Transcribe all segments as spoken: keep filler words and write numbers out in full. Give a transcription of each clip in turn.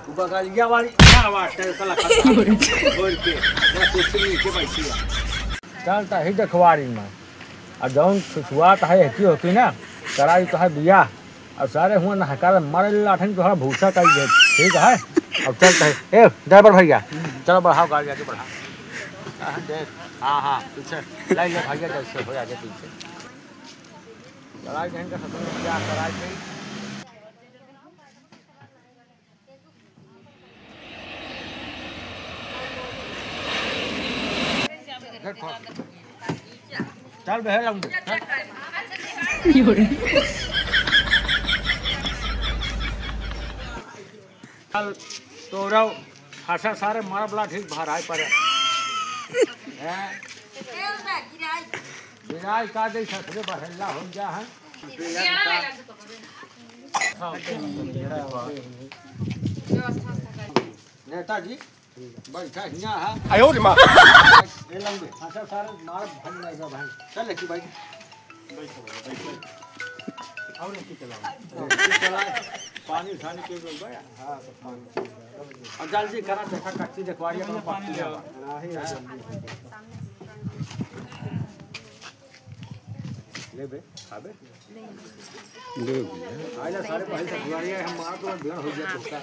बगलिया वाली क्या बात है, साला खतरा। बोल के, या कुछ नहीं के बैठी है। चल, तही देखवारी में। आ जौन छुछुआत है, हेती होती ना, कराई तो है बियाह। और सारे हुआ नहकार मारे लाठन तोहरा भूसा कर दे, ठीक है? अब चलते हैं। ए, ड्राइवर भैया, चलो बढ़ाओ गाड़ी आगे बढ़ाओ। हाँ, देख, हाँ, हाँ, पीछे, ले, ले भैया, जैसे हो जाके पीछे। चला गए इनका ससुर क्या कराई गई। देखो। चल बे, लौंडे, चल। चल, तोरा फंसा सारे मारब लाठी भराए पड़े। हैं? गिराई का दे ससुरे बहेला हो जा है। नेताजी, बैठा हियाँ है। आयो रे माँ। ए लंबे, अच्छा सारे मार भाग नहीं बा भाई। चल लेके भाई। और नहीं चला। चला। पानी उठाने के लिए भाई। हाँ, सब पानी। और जल्दी करा, देखा कच्ची देखवारी है, पानी ले आओ। ले बे, खा बे। ले भैया। आइला सारे भाई देखवारी है, हम मार तो भेड़ हो गया तो का।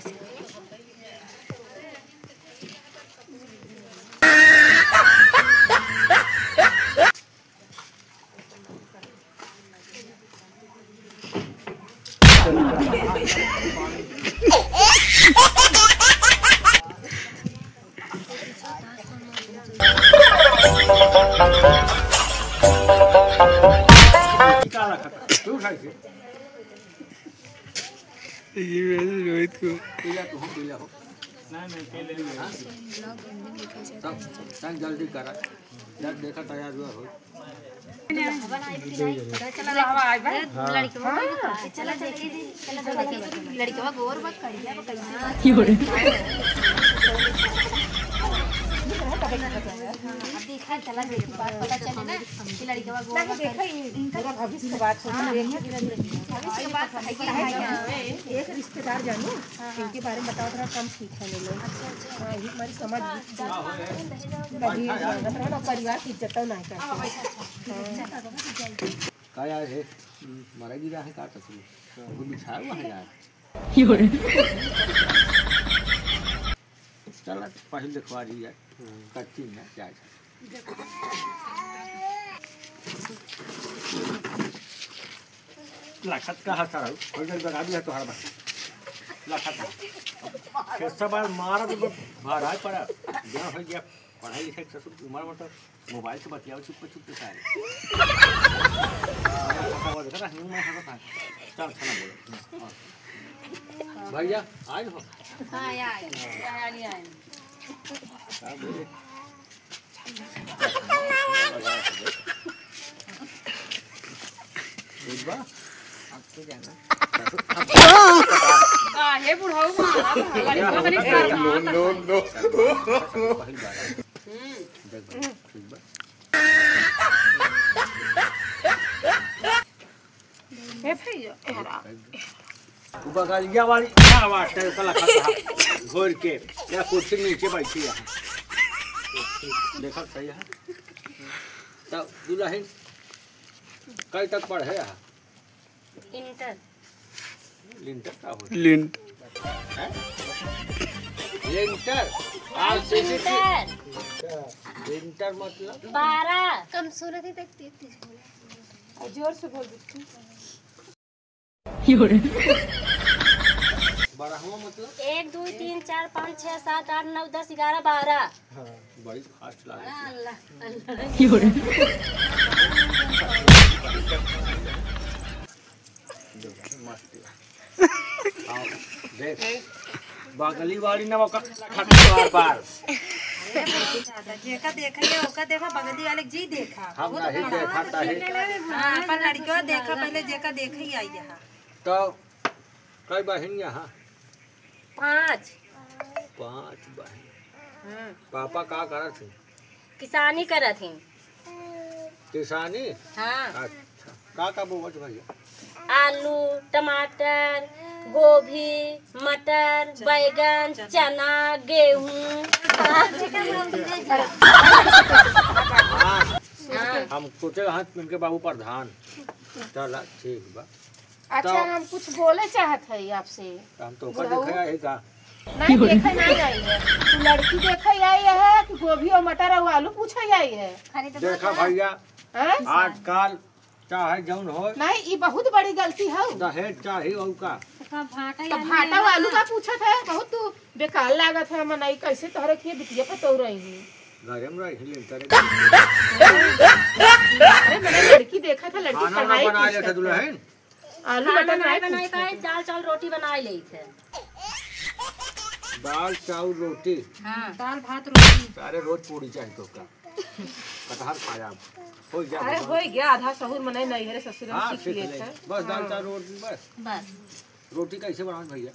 ये मैंने रोहित को। पीला तो हो, पीला हो। नहीं, नहीं, पीले नहीं। हाँ? तब, तब जल्दी करा। जब देखा तैयार हुआ हो। लड़कवा गोर बा, करिया बा, कैसे बा? अब देखा, चला, बात पता चले ना कि लड़कवा गोर बा, करिया। इनका भविष्य के बात होती है। भविष्य के बात है कि एक रिश्तेदार जानू, इनके बारे में बताओ, थोड़ा कम सीखा ले लो। हाँ, ये हमारी समझ। दहेज मांगत रहे ना, परिवार की इज्जत ना करते। का यार है, मरा गिरा है का तकलीफ? वो बिछाया हुआ है यार। चला, पहले देखवा दी यार। कच्ची ना, क्या है? लखत का हाथ सारा, हो गया, बता दिया तोहार बात। लखत का। खेत से बाहर मारा तो भार आए पड़ा। जहाँ हो गया, पढ़ाई लिखाई के ससुर उम्र में तो मोबाइल से बतियाओ चुप्पे चुप्पे सारे। देखा था, हिंदी में हंसा था। चल, खाना बोलो। भैया, आए हो? हाँ, आए, आए, आए। का बोले? ठीक बा? काहे बुढ़ऊ मारा बुढ़ऊ? No, no, no। हम्म। देख, ठीक बा। ए भैया, एहरा। वो बगलिया वाली क्या बात है, साला खतरा। घोर के, या कुर्सी नीचे बैठी है। देखा सही है। तो दुल्हन कई तक पढ़े है? इंटर। लिंटर का होता है? लिंट। हैं? लिंटर? आर सी सी टी? लिंटर। लिंटर मतलब? बारह। कम सुनत ही तक तेतीस बोला। और जोर से बोल दे। बारहवाँ मतलब? एक, दो, तीन, चार, पाँच, छः, सात, आठ, नौ, दस, ग्यारह, बारह। हाँ। बड़ी फास्ट लागत है। अल्लाह, अल्लाह। मस्त। आओ, देख। बगली वाली ना ओकर खत्म बार बार। जेका देखा ये ओका देखा, बगली वाले जी देखा। हम वो तो नहीं देखा, नहीं। हाँ, पर लड़कियों देखा पहले, जेका देखा ही आई यहाँ। तो कई बहिन यहाँ? पाँच। पाँच बहिन। हम्म। पापा का करत हैं? किसानी करत हैं। किसानी? हाँ। अच्छा। का का बोवत भैया? आलू, टमाटर, गोभी, मटर, बैगन, चना, गेहूं। हाँ, हम सोचे हाँ, इनके बाबू प्रधान। चला, ठीक बा। अच्छा, तो हम कुछ बोले चाहत है आपसे। तो हम तो ओकर बुढ़ऊ। देखे आई का? नहीं, देखे नहीं आई है। तू लड़की देखे आई है कि गोभी और मटर और आलू पूछे आई है? देखा भैया, हैं? आजकल चाहे जौन हो, नहीं, ई बहुत बड़ी गलती है। दहेज चाही और का? तो भाटा तो आलू भाटा ना आलू बा। का पूछत है? बहुत तू बेकार लागत है मनई, कैसे तोहरे के बिटिया पतोह रही है? घरे में रही लेन करे। अरे, मैंने लड़की देखा था, लड़की खाना ना पढ़ाई बना पूछत लेते है। दुल्हन। आलू खाना मटर नहीं नहीं बनाई बनाई। पाए, दाल चावल रोटी बनाई लेते। दाल चावल रोटी। हाँ। दाल भात रोटी। सारे रोज पूरी चाही तो का? कटहर खाया अब। हो गया अरे भगवान। हो गया, आधा सहूर मने नहीं है रे ससुर में हाँ, सीख सीख लिए ले। थे। बस दाल हाँ। चावल रोटी बस। बस। रोटी कैसे बनाओ भैया?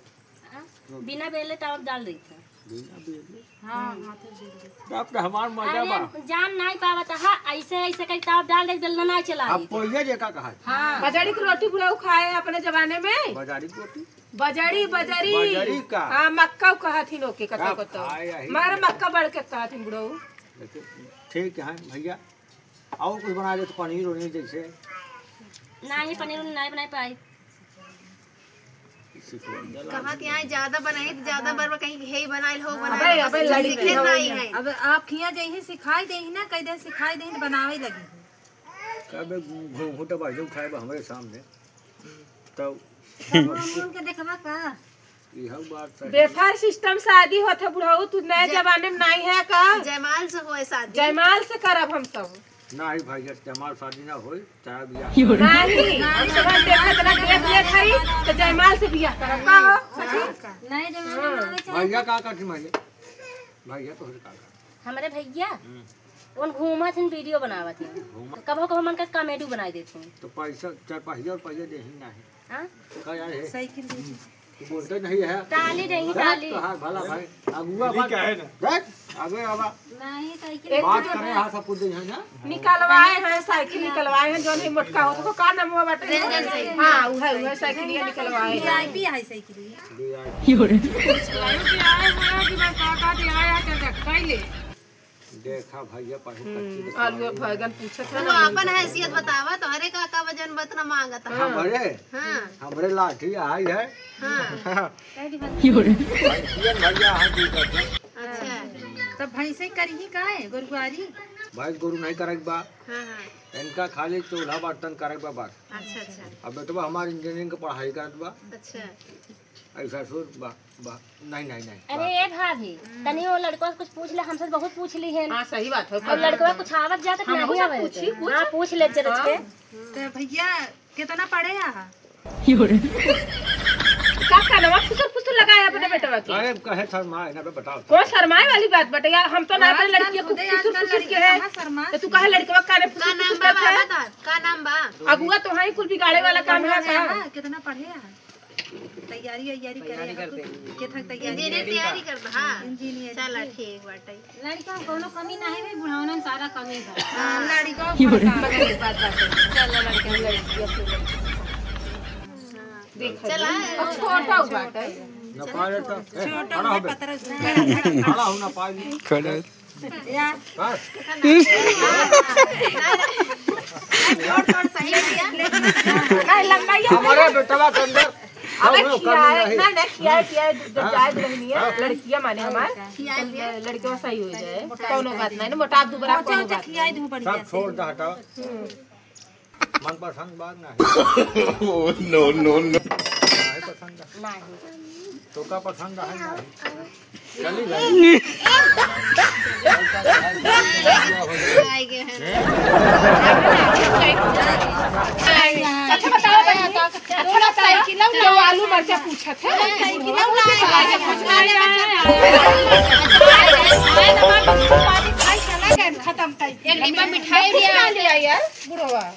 हाँ, बिना बेले ताव डाल देते। बिना बेले? हाँ, हाँ, तो बेल दे। बाप रे, हमार मजा अरे, बा। जान नहीं पावत हा, ऐसे, ऐसे कही ताव डाल दे, बेलना नहीं चला अब रही। पहिया जे का कहा? हाँ। बजारी की रोटी बुढ़ऊ खाए अपने जमाने में। बजारी की रोटी? बजड़ी, बजड़ी। बजड़ी का? हाँ, मक्का कहत ही लोग के कतो का कतो। खाए यही मार का? मक्का बढ़ के कहत ही बुढ़ऊ। लेकिन ठीक है भैया, और कुछ बना ले तो पनीर उनीर जैसे। नहीं, पनीर उनीर नहीं बनाई पाई। कहा कि यहाँ ज्यादा बनाई तो ज्यादा बार बार कहीं हे बनाइल हो, बनाइल अबे, हो, अबे, बस लड़की सीखे हो नहीं गया। है। अब आप खिया जइही सिखाई देही ना, कह दे सिखाई देही तो बनावे लगी। कबे घूंघट बाजू खाए बा हमरे सामने। तो सब मुंह के देखबा का? इहउ बात सही। बेफार सिस्टम शादी होत है बुढ़ऊ, तू नए जे- जमाने में नहीं है का? जयमाल से होए शादी। जयमाल से करब हम सब। नहीं भैया, जयमाल शादी ना होई, चाहे बियाह। नहीं, हम सब देखत ना देख लेत हई, तो जयमाल से बियाह करब का हो? नहीं, जयमाल हाँ। में नहीं चाहे। भैया का करती भैया? भैया तोहरे का करती? हमरे भैया? हम्म। उन घूमत हन, वीडियो बनावत हन। घूमत। तो कबो कबो मन का कॉमेडी बनाई देत हन। तो पैसा, चार पहिया और पहिया देही नहीं। हाँ? का यार है? साइकिल दे दे। तू बोलते नहीं है। टाली देही, अरे, टाली। तोहार भला भाई। अगुआ बात। देख, आगे आवा। नहीं, साइकिल बात करे, हाँ, सब कुछ देही है ना? निकलवाए हैं, साइकिल निकलवाए हैं, जौन है मोटका हो, तो का नाम हुआ बाटे? Ranger cycle. हाँ, उहे, उहे साइकिल ये निकलवाए हैं। VIP है साइकिल ये। VIP। कुछ लायो कि आए हैं कि बस का, का दे आया, चल जा, खाई ले। देखा भैया, पढ़े हम्म, कच्ची आलू और बैगन पूछत है वो ना। अपन हैसियत बतावा, तोहरे का का वजन बतना मांगत है। हाँ। हमरे? हाँ। हमरे लाठी आई है। हाँ। भैया, हाँ, ठीक है। अच्छा। तब भैंसे करिही का है, गोरुआरी? भैंस गोरू नहीं करे के बा। हाँ, हाँ। इनका खाली चूल्हा बर्तन करे के बा बस। अच्छा, अच्छा। अब बेटवा हमार इंजीनियरिंग के पढ़ाई करत बा। अच्छा। ऐसा सुर बा, बा, नहीं, नहीं, नहीं, अरे बाप। ए भाभी, हम्म। तनी वो लड़कवा से कुछ पूछ ले, हमसे बहुत पूछ ली है। हाँ, सही बात है। और लड़कवा कुछ आवत जात हम नहीं आवत पूछी, है। पूछ। हाँ, पूछ ले जरा हाँ। के। तो भैया, कितना पढ़े आ? का कानवा फुसुर फुसुर लगाए अपने बेटवा के? अरे, कहे शर्माए ना, बे बताओ। कौन शर्माए वाली बात बटे यार, हम तो ना आजकल अपने लड़किया को खुदे फुसुर आजकल फुसुर लड़की के है। कहाँ शर्मात तो तू है? कहे लड़कवा काने फुसुर का नाम फुसुर बा, करत है? बता, का नाम बा? अगुआ तो है कुल बिगाड़े वाला काम है का? कितना पढ़े आ? तैयारी, वैयारी करे तैयारी करते हैं। के थक तैयारी इंजीनियर तैयारी करबा, हाँ। इंजीनियर चला, ठीक। ठीक बाटे। लड़का में कौनो कमी नाही बे, बुढ़ावना में सारा कमी बा। हाँ, लड़का की बड़े। बगल के बात बाटे। चल, लड़के हम लड़की अपने लड़की। हाँ। देख, चला। अब छोटा बाटे। ना पाए तो, ए, छोटा खड़ा हो बे। पतरा से। खड़ा हो ना पाए। खड़ा। या। बस। नहीं, लंबाई है। हमारे बेटवा के अंदर अबे आओ, कमी खियाए, नहीं। ना, ना, खियाए, खियाए, जब हाँ। जाए दुल्हनिया, हाँ। लड़कियां माने हमार, खियाए, खियाए। लड़कियां सही हो जाए, कौनो बात नहीं, ना, मोटाप दुबरा, कौनो बात नहीं। सब छोड़ दे, हटाओ। हम्म। मनपसंद बात नहीं। Oh, no, no, no। नहीं पसंद है। नहीं। तो का पसंद है? नहीं। चली भाई। आएंगे हैं। अच्छा बताओ भाई, अच्छा बताओ, आलू मरचा पूछत है। खत्म कर। एक डिब्बा मिठाई कुछ लिया। ना लिया यार, बुढ़वा।